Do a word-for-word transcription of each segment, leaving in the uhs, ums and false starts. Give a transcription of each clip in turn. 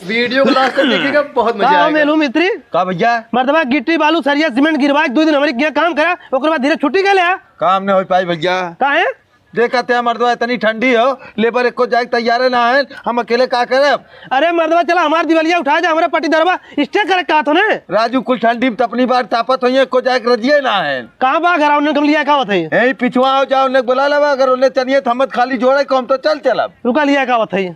वीडियो को लास्ट तक देखिएगा, बहुत मजा का हो आएगा। मेलू मिस्त्री? का भैया? मर्दवा गिट्टी बालू सरिया सीमेंट गिरवा के दो दिन हमरे किहाँ काम करा, ओकरे बाद धीरे छुट्टी के ले आ। काम नहीं हो पाई भैया। काहे? देखा ते मर्दवा इतनी ठंडी हो, लेबर एको जाए के तैयारे ना है, हम अकेले का करब? अरे मर्दवा चला हमार दिवलिया उठा जा, हमरे पट्टीदारवा stay करे का तो ने। राजू कुल ठंडी में तपनी बार तापत होइए, एको जाए के रजिए ना है। कहाँ बा घर? उन्हें कम लिया का होत है? यही पिछुआ हो जाओ, उन्हें बुला लेवा, अगर उन्हें चलिए तो हम खाली जोड़े को हम तो चल चलब। रुका लिया का होत है?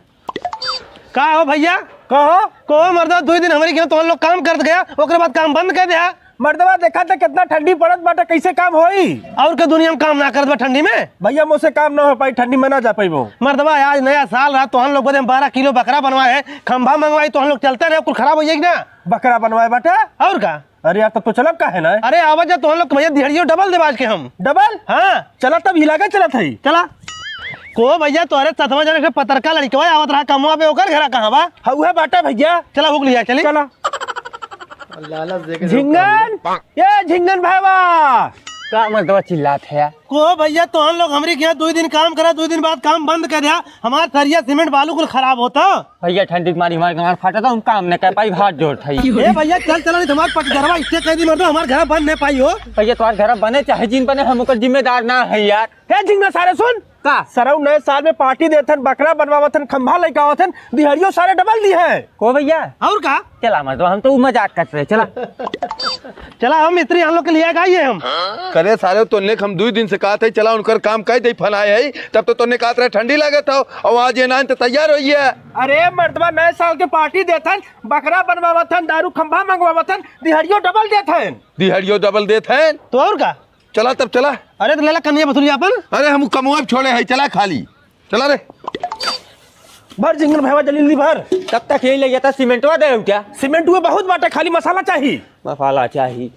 का हो भैया? कहो। कहो मर्दवा, दो दिन हमरे किहाँ तोहन लोग काम करत गया, ओकरे बाद काम बंद कर दिया। मर्दवा देखा त कितना ठंडी पड़त बाटे, कैसे काम होई? और के दुनिया में काम ना करत बा ठंडी में? भैया मोसे काम ना हो पाई, ठंडी में ना जा पाइबो। मर्दवा आज नया साल रहा, तोहन लोग बदे हम बारह किलो बकरा बनवाए है, खंभा मंगवाई, तोहन लोग चलते रहे, कुल खराब हो जाएगी ना। बकरा बनवाए बाटे? और का? अरे यार, तब तो चलब काहे ना? अरे आवा जा, तोहन लोग के भैया दिहड़ियो डबल देब आज के हम। डबल? हाँ। चला तब हिला के चलत हई। चला। को भैया तोहरे सतवा जने के पतरका लड़कवा आवत रहा कमवा पे, ओकर घरा कहाँ बा? हाँ, उहे बाटे भैया। चला हुक लिया चली। चला। लालच देके झिंगन, ये झिंगन भाईवा। का मर्दवा चिल्लात है यार? को भैया तोहन लोग हमरी के यहाँ दो दिन काम करा, दो दिन बाद काम बंद कर दिया, हमार सरिया सीमेंट बालू कुल खराब होता। भैया ठंडी के मारी हमार गांड फाटा था, हम काम न कर पाई, हाथ जोड़ था। ए भैया चल चला, नहीं तो हमार पटगरवा इससे कह दी मर्दवा, हमार घर बन नहीं पाई हो। भैया तोहर घर बने चाहे जिन बने, हम ओकर जिम्मेदार ना है यार। हे झिंगना सारे सुन। का? सरऊ नए साल में पार्टी देथन, बकरा बनवावथन, खंभा लइका आवथन, दिहड़ियो सारे डबल दी है। को भैया? और का? चला मर्दवा, हम तो उ मजाक करत रहे, चला। चला हम मिस्त्री हम लोग के लिए आइए हम। करे सारे तोहन लोग हम दुई दिन से कहत है, चला उनकर काम कह दे, फलाए है, तब तो तोहन लोग कहत रहे ठंडी लागत हो, और आज ये नाइन तो तैयार होई है। अरे मर्दवा, नए साल के पार्टी देथन, बकरा बनवावथन, दारू खंभा मंगवावथन, दिहड़ियो डबल देथन। दिहड़ियो डबल देथन? तो और का? चला तब चला। अरे तो लेला कनिया बथुरिया अपन। अरे हम कमवा छोड़े है, चला खाली। चला रे। भर झिंगन भाईवा जल्दी जल्दी भर। तब तक यही ले जाता, सीमेंटवा दे क्या? सीमेंट हुए बहुत बाटे, खाली मसाला चाही। मसाला चाही।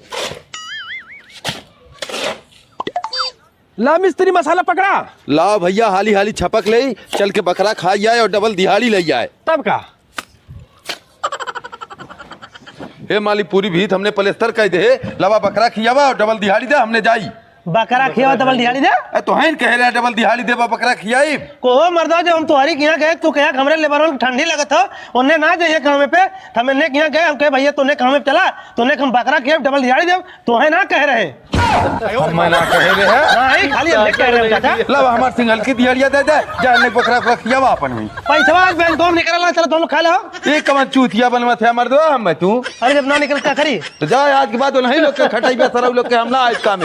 ला मिस्त्री मसाला पकड़ा। लाओ भैया हाली हाली छपक ले, चल के बकरा खाई जाए और डबल दिहाड़ी ले जाए। तब का? हे माली पूरी भीत हमने पलेस्तर कह दे, लावा बकरा खियावा और डबल दिहाड़ी दे, हमने जाई। बकरा खियावा डबल दिहाड़ी दे? ए, तो हैं कह रहे डबल दिहाड़ी देबा बकरा खियाई। कोहो मर्दा, जब हम तोहरी के यहाँ गए, तू कहा हमरे लेबर वाले ठंडी लगत हो, उन्हें ना जाइए काम पे, तो हम इन्हें के यहाँ गए, हम कहे भैया तूने काम पे चला, तूने हम बकरा खिया डबल दिहाड़ी देब, तोहे ना कह रहे। हम ना कहे रहे। नहीं, खाली हम कह रहे हैं चाचा। लब हमार सिंगल की दिहाड़िया दे दे, जा इन्हें बकरा बकरा खियावा अपन हुई। पैसवा आज बैंक में निकल रहा, चलो दोनों खा लो। एक कमन चूतिया बनवा थे मर्दवा हम तू। अरे जब ना निकल क्या करी? तो जा आज के बाद नहीं लोग के खटाई पे सरऊ लोग के हम ना आज काम